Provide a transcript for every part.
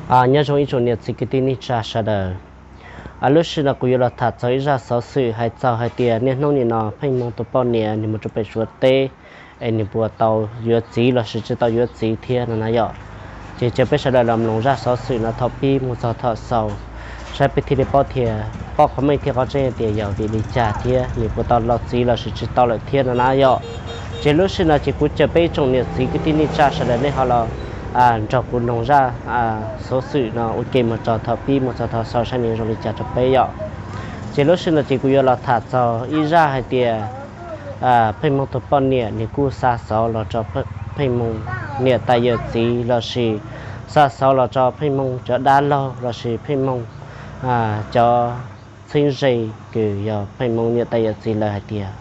Nyob zoo ib tsoom niam txiv kwv tij neej tsa sawv daws. Lub sij no kuv yuav los tham txog ib zaj xov xwm hais txog hais tias niaj hnub nim no Pheej Hmoo tus poj niam nws mus rau pem Suav teb, es nws puas tau yuav txiv lossis tsis tau yuav txiv thiab no na yom. Ces caw peb sawv daws los mloog zaj xov xwm no thaum pib mus txog thaum xaus, saib peb thiaj li paub thiab paub qhov meej thiab qhov tseeb tias yog vim li cas thiab nws puas tau los txiv lossis tsis tau lawm thiab no na yom. Ces lub sij no ces kuv caw peb ib tsoom niam txiv kwv tij neej tsa sawv daws nej ho los nrog kuv mloog zaj xov xwm no ua ke mus txog thaum pib mus txog thaum xaus saib nws zoo li cas rau peb yom. Ces lub sij no ces kuv yuav los tham txog ib zaj hais tias Pheej Hmoo tus poj niam nws kuj xa xov los rau Pheej Hmoo niam tais yawm txiv lossis xa xov los rau Pheej Hmoo cov dab laug lossis Pheej Hmoo cov txheeb ze kws yog Pheej Hmoo niam tais yawm txiv lawv hais tias,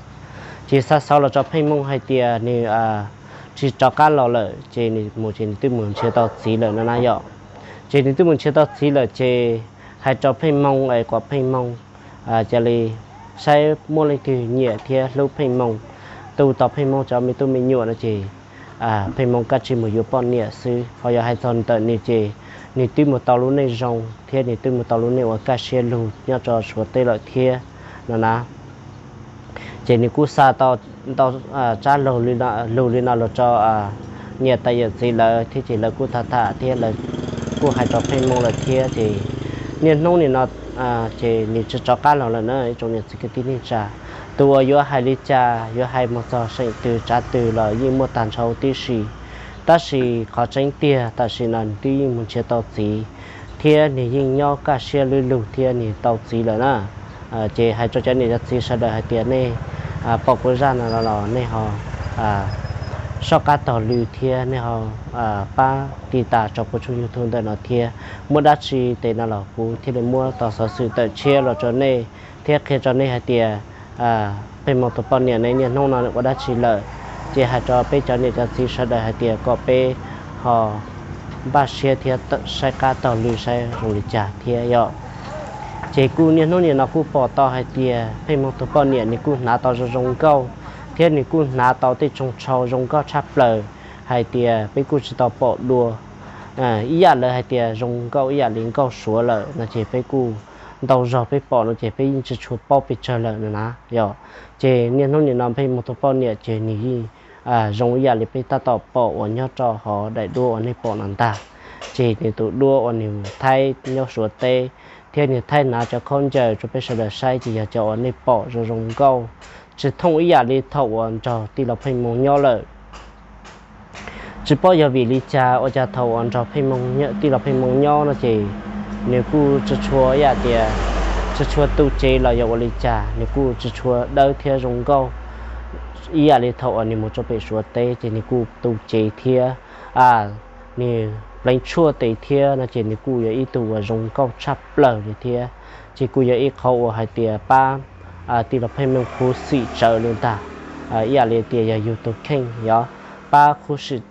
ces xa xov los rau Pheej Hmoo hais tias nws tsis rov qab los lawm, ces nws mus ces nws twb mus nrhiav tau txiv lawm no na yom. Ces nws twb mus nrhiav tau txiv lawm ces hais rau Pheej Hmoo es kom Pheej Hmoo cia li saib muaj leej twg nyiam thiab hlub Pheej Hmoo, tu tau Pheej Hmoo cov me tub me nyuam no ces Pheej Hmoo kav tsij mus yuav poj niam xwb. Ho yog hais txog ntawm nws ces nws twb mus tau lub neej zoo thiab nws twb mus tau lub neej uas kaj siab lug nyob rau Suav teb lawm thiab no na. Ces nws kuj xa tau ntau tsab lug li no los rau niam tais yawm txiv lawv thiab ces lawv kuj tham tham thiab lawv kuj hais rau Pheej Hmoo lawm thiab ces niaj hnub nim no ces nws tsis rov qab los lawm na ib tsoom niam txiv kwv tij neej tsa. Tus uas yuav hais li cas yuav hais mus txog seem twg tsav twg los yeej muaj tag nrho huv tib si. Tab sis qhov tseeb tiag tam sim no nws twb yeej mus nrhiav tau txiv thiab nws yeej nyob kaj siab lug thiab nws tau txiv lawm na. Ces hais rau cov niam cov txiv sawv daws hais tias nej pom kuv zaj no los nej ho soj qab taug lw thiab nej ho pab tiv tas rau kuv tshooj YouTube ntawm no thiab. Muaj dab tsi tes no los kuv thiaj li muab tau xov xwm tawm tshiab los rau nej thiab qhia rau nej hais tias Pheej Hmoo tus poj niam ne niaj hnub no nws ua dab tsi lawm. Ces hais rau peb cov niam cov txiv sawv daws hais tias kom peb ho npaj siab thiab saib qab taug lw saib zoo li cas thiab yom. Ces kuj niaj hnub nim no kuj pom tau hais tias Pheej Hmoo tus poj niam nws kuj hnav tau zoo zoo nkauj thiab nws kuj hnav tau tej tsoos tshau zoo nkauj tshaj plaws hais tias peb kuj tsis tau pom dua. Ib yam lawv hais tias zoo nkauj ib yam li nkauj Suav lawm no ces peb kuj ntau zaug peb pom no ces peb yeej tsis tshua paub pes tsawg lawm no na yom. Ces niaj hnub nim no Pheej Hmoo tus poj niam ces nws yeej zoo ib yam li peb tab tom pom uas nyob rau hauv daim duab uas nej pom no ntag. Ces nws tus duab uas nws thaij nyob Suav teb thiab nws thaij hnav cov khaub ncaws rau peb sawv daws saib ces yog cov uas nej pom zoo zoo nkauj, tsis thooj ib yam li thaum uas nrog tij laug Pheej Hmoo nyob lawm. Tsis paub yog vim li cas ua cas thaum uas nrog Pheej Hmoo, tij laug Pheej Hmoo nyob no ces nws kuj tsis tshua ib yam tias tsis tshua tu cev los yog ua li cas, nws kuj tsis tshua dawb thiab zoo nkauj ib yam li thaum uas nws mus rau pem Suav teb ces nws kuj tu cev thiab nws pleev tshuaj tes thiab no ces nws kuj yog ib tug uas zoo nkauj tshaj plaws li thiab. Ces kuj yog ib qhov uas hais tias pab tij laug Pheej Hmoo khuv xim tsawv li ntag. Ib yam li tias yog yus tus kheej yog pab khuv xim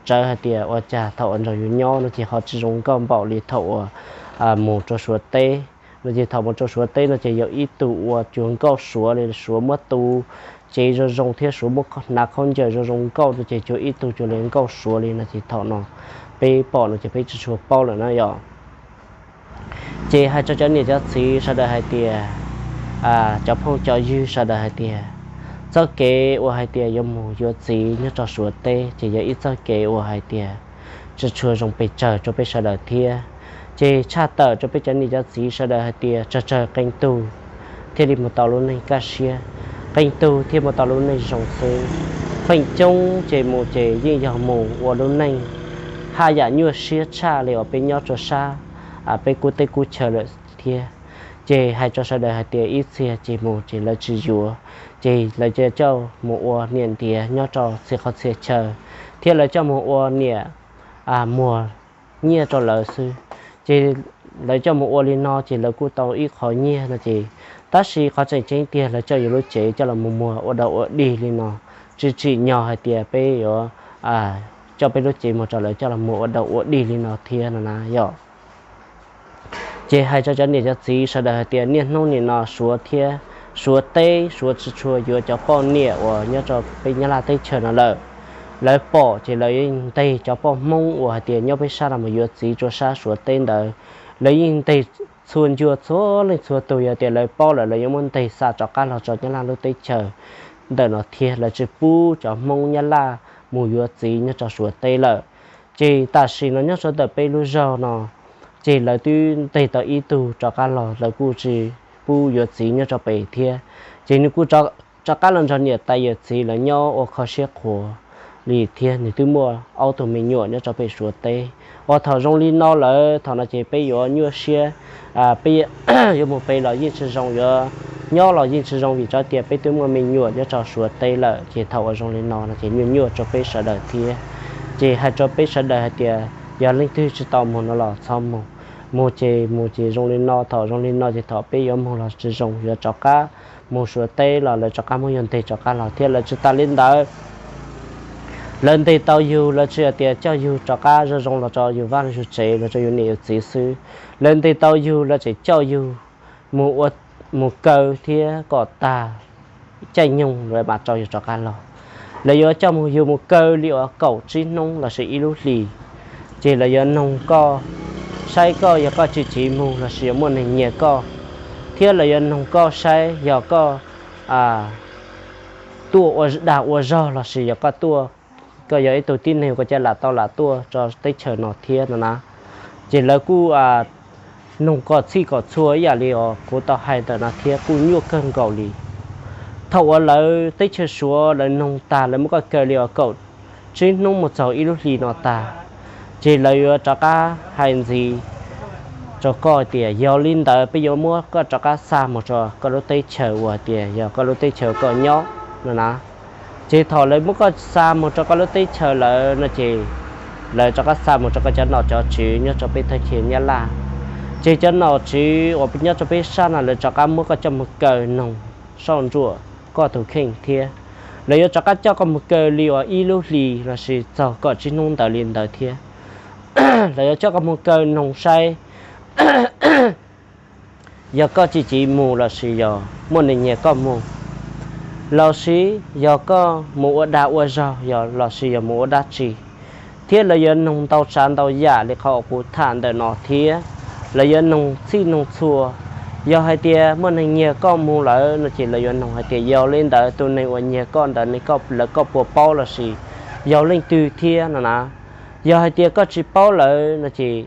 tsawv hais tias ua cas thaum uas nrog yus nyob no ces ho tsis zoo nkauj npaum li thaum uas mus rau Suav teb no ces thaum mus rau Suav teb no ces yog ib tug uas cuag nkauj Suav li, Suav muab tu cev zoo zoo thiab Suav muab hnav khaub ncaws zoo zoo nkauj no ces cuag ib tug cuag li nkauj Suav li no ces thaum no peb pom no ces peb tsis tshua paub lawm na yom. Ces hais rau cov niam cov txiv sawv daws hais tias, cov phooj cov ywg sawv daws hais tias, txoj kev uas hais tias yuav mus yuav txiv nyob rau Suav teb ces yog ib txoj kev uas hais tias tsis tshua zoo pes tsawg rau peb sawv daws thiab. Ces tshaj tawm rau peb cov niam cov txiv sawv daws hais tias tsawg tsawg qee tug thiaj li mus tau lub neej kaj siab, qee tug thiaj mus tau lub neej zoo xwb. Feem coob ces mus ces yeej yog mus ua lub neej haj yam nyuaj siab tshaj li uas peb nyob rau sab peb kub teb kub chaw lawm thiab. Ces hais rau sawv daws hais tias ib txhia ces mus ces lawv tsis yuav, ces lawv coj mus ua niam ntiav nyob rau txhia qhov txhia chaw, thiab lawv coj mus ua niam muag nyiaj rau lawv xwb. Ces lawv coj mus ua li no ces lawv kuj tau ib qho nyiaj no ces, tab sis qhov tseem ceeb tiag lawv coj yus lub cev coj los mus muag ua dog ua dig li no, tsis tsim nyog hais tias peb yuav coj peb lub cev mus rau lawv coj los muag ua dog ua dig li no thiab no na yom. Ces hais rau cov niam cov txiv sawv daws hais tias niaj hnub nim no Suav thiab Suav teb Suav tsis tshua yuav cov poj niam uas nyob rau peb Nyab Laj teb chaws no lawm. lawv pom ces lawv yeej ntes cov poj Hmoob uas hais tias nyob peb sab no mus yuav txiv rau sab Suav teb ntawd. Lawv yeej ntes txhua ncua txhua leej txhua tus, yog tias lawv paub lawm lawv yuav muab ntes xa rov qab los rau Nyab Laj lub teb chaws ntawm no thiab. Lawv tsis pub cov Hmoob Nyab Laj mus yuav txiv nyob rau Suav teb lawm. Ces tam sim no nyob rau ntawm peb lub zog no, ces lawv twb ntes tau ib tug rov qab los, lawv kuj tsis pub yuav txiv nyob rau pem thiab. Ces nws kuj rov qab los nrog niam tais yawm txiv lawv nyob ua kho siab qhuav li thiab. Nws twb muaj ob tug me nyuam nyob rau pem Suav teb. Ua thaum zoo li no lawm, thaum no ces peb yuav nyuaj siab, peb yuav mus pem los yeej tsis zoo, yuav nyob los yeej tsis zoo, vim rau tias peb twb muaj me nyuam nyob rau Suav teb lawm. Ces thaum uas zoo li no no ces nyuaj nyuaj rau peb sawv daws thiab. Ces hais rau peb sawv daws hais tias yog leej twg tsis tau mus no los txhob mus. Mus ces mus ces zoo li no, thaum zoo li no ces thaum peb yuav mus los tsis zoo, yuav rov qab mus Suav teb los lawv rov qab muab yus ntes rov qab los thiab. Lawv tsis tas li ntawd, lawv ntes tau yus, lawv tsis hais tias coj yus rov qab zoo zoo los rau yus vaj yus tsev, los rau yus niam yus txiv xwb. Lawv ntes tau yus, lawv tseem coj yus mus ua, mus kaw thiab kom tag caij nyoog lawv mam tso yus rov qab los. Lawv yuav coj mus, yus mus kaw li uas kaum tsib hnub lossis ib lub hlis. Ces lawv yuav noog koj, saib koj yog koj tsis tsiv mus lossis yog muaj neeg nyiag koj, thiab lawv yuav noog koj saib yog koj tuaj ua dag ua zog lossis yog koj tuaj, koj yog ib tug tib neeg koj cia lam tau lam tuaj rau teb chaws no thiab no na. Ces lawv kuj noog kom txhij kom txhua ib yam li os kuv tau hais ntawm no thiab, kuj nyuaj kawg nkaus li. Thaum uas lawv teb chaws Suav lawv noog tag, lawv muab koj kaw li uas kaum tsib hnub mus txog ib lub hlis no tag, ces lawv yuav rov qab hais ntxiv rau koj tias yog li ntawd peb yuav muab koj rov qab xa mus rau koj lub teb chaws uas tias yog koj lub teb chaws koj nyob no na. Ces thaum lawv muab koj xa mus rau koj lub teb chaws lawm no ces lawv rov qab xa mus rau koj cov nom cov tswv nyob rau peb thaj chaw Nyab Laj. Ces cov nom tswv uas nyob rau peb sab no lawv rov qab muab koj coj mus kaw noog soj ntsuam koj tus kheej thiab. Lawv yuav rov qab coj koj mus kaw li uas ib lub hlis lossis txog kaum tsib hnub ntawd li ntawd thiab. Lawv yuav coj koj mus kaw noog saib yog koj tsis tsiv mus lossis yog muaj neeg nyiag koj mus, lossis yog koj mus ua dag ua zog lossis yog mus ua dab tsi. Thiab lawv yuav noog ntau tsav ntau yam li qhov uas kuv tham ntawm no thiab. Lawv yuav noog txhij noog txhua. Yog hais tias muaj neeg nyiag koj mus lawm no ces lawv yuav noog hais tias yog li ntawd tus neeg uas nyiag koj ntawd ne, lawv koj puas paub lossis yog leej twg thiab no na. Yog hais tias koj tsis paub lawm no ces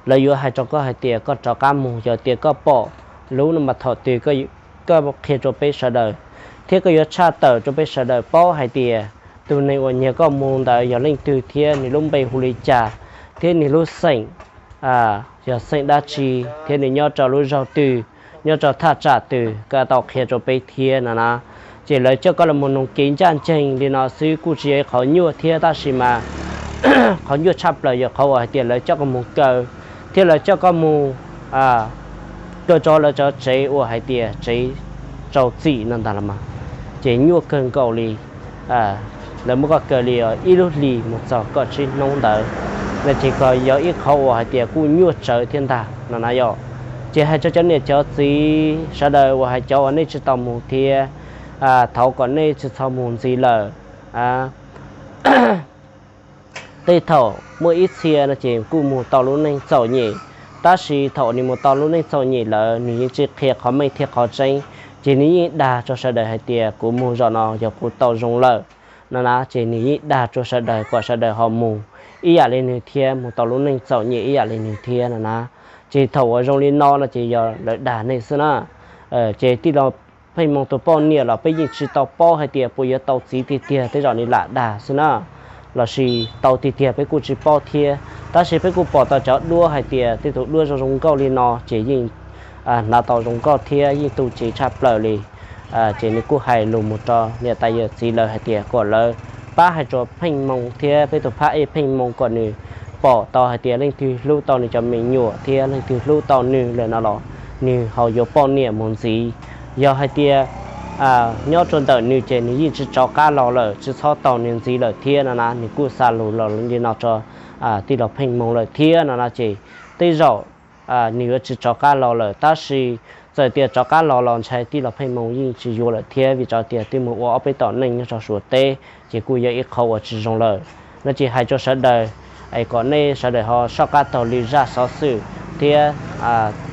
lawv yuav hais rau koj hais tias koj rov qab mus, yog tias koj pom lub no mas thaum twg koj qhia rau peb sawv daws, thiab koj yuav tshaj tawm rau peb sawv daws paub hais tias tus neeg uas nyiag koj mus ntawd yog leej twg thiab nws lub npe hu li cas, thiab nws lub xeem yog xeem dab tsi, thiab nws nyob rau lub zog twg, nyob rau thaj tsam twg, koj tau qhia rau peb thiab no na. Ces lawv coj koj los mus noog kev ncaj ncees li no xwb kuj tsis yog ib qhov nyuaj thiab, tab sis mas qhov nyuaj tshaj plaws yog qhov uas hais tias lawv coj koj mus kaw, thiab lawv coj koj mus kaw rau lawv cov tsev uas hais tias tsev rau txim no ntag los mas, ces nyuaj kawg nkaus li. Lawv muab koj kaw li ib lub hlis mus txog kaum tsib hnub ntawd, no ces kuj yog ib qhov uas hais tias kuj nyuaj tsawv thiab ntag no na yom. Ces hais rau cov niam cov txiv sawv daws uas hais cov uas nej tsis tau mus thiab, thov kom nej tsis txhob mus ntxiv lawm. Tej thaum muaj ib txhia no ces kuj mus tau lub neej txom nyem, tab sis thaum nws mus tau lub neej txom nyem lawm nws yeej tsis qhia qhov meej thiab qhov tseeb, ces nws yeej dag rau sawv daws hais tias kuv mus zaum no yog kuv tau zoo lawm no na, ces nws yeej dag rau sawv daws kom sawv daws ho mus ib yam li nws thiab, mus tau lub neej txom nyem ib yam li nws thiab no na. Ces thaum uas zoo li no no ces yog lawv dag nej xwb na. Ces tij laug Pheej Hmoo tus poj niam los peb yeej tsis tau paub hais tias puas yuav tau txiv tiag tiag, tej zaum nws lam dag xwb na, lossis tau tiag tiag peb kuj tsis paub thiab. Tab sis peb kuj pom tau cov duab hais tias tej tus duab zoo zoo nkauj li no ces yeej hnav tau zoo nkauj thiab yeej tu cev tshaj plaws li. Ces nws kuj hais lus mus rau niam tais yawm txiv lawv hais tias kom lawv pab hais rau Pheej Hmoo thiab peb tus phab ej Pheej Hmoo kom nws pom tau hais tias leej twg hlub tau nws cov me nyuam thiab leej twg hlub tau nws lawm no los nws ho yuav poj niam mus ntxiv. Yog hais tias nyob rau ntawm nws ces nws yeej tsis rov qab los lawm, tsis txhob tau nws ntxiv lawm thiab no na. Nws kuj xa lus los li no rau tij laug Pheej Hmoo lawm thiab no na, ces tej zaum nws yuav tsis rov qab los lawm, tab sis Txawm tias rov qab los los ntshai tij laug Pheej Hmoo yeej tsis yuav lawm thiab, vim rau tias twb mus ua ob peb tom neej nyob rau Suav teb, ces kuj yog ib qho uas tsis zoo lawm. No ces hais rau sawv daws, es kom nej sawv daws ho soj qab taug li zaj xov xwm thiab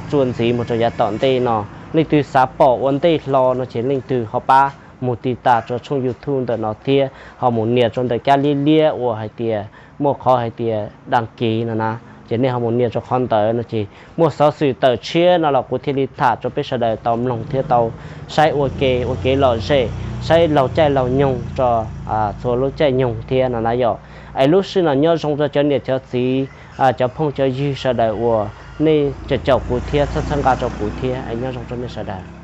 txuas ntxiv mus rau yav tom ntej no. Leej twg xav pom ua ntej hlo no ces leej twg ho pab mus tiv tas rau tshooj YouTube ntawm no thiab ho mus nias rau ntawm kab liab liab uas hais tias muaj qhov hais tias dag kiv no na, ces nej ho mus nias rau qhov ntawd no ces muaj xov xwm tawm tshiab no los kuv thiaj li tham rau peb sawv daws tau mloog thiab tau saib ua ke, ua kev lom zem, saib laug caij laug nyoog rau txhua lub caij nyoog thiab no na yom. Es lub sij no nyob zoo rau cov niam cov txiv, cov phooj cov ywg sawv daws uas nej caum caum kuv thiab txhawb txhawb nqa rau kuv thiab, es nyob zoo rau nej sawv daws.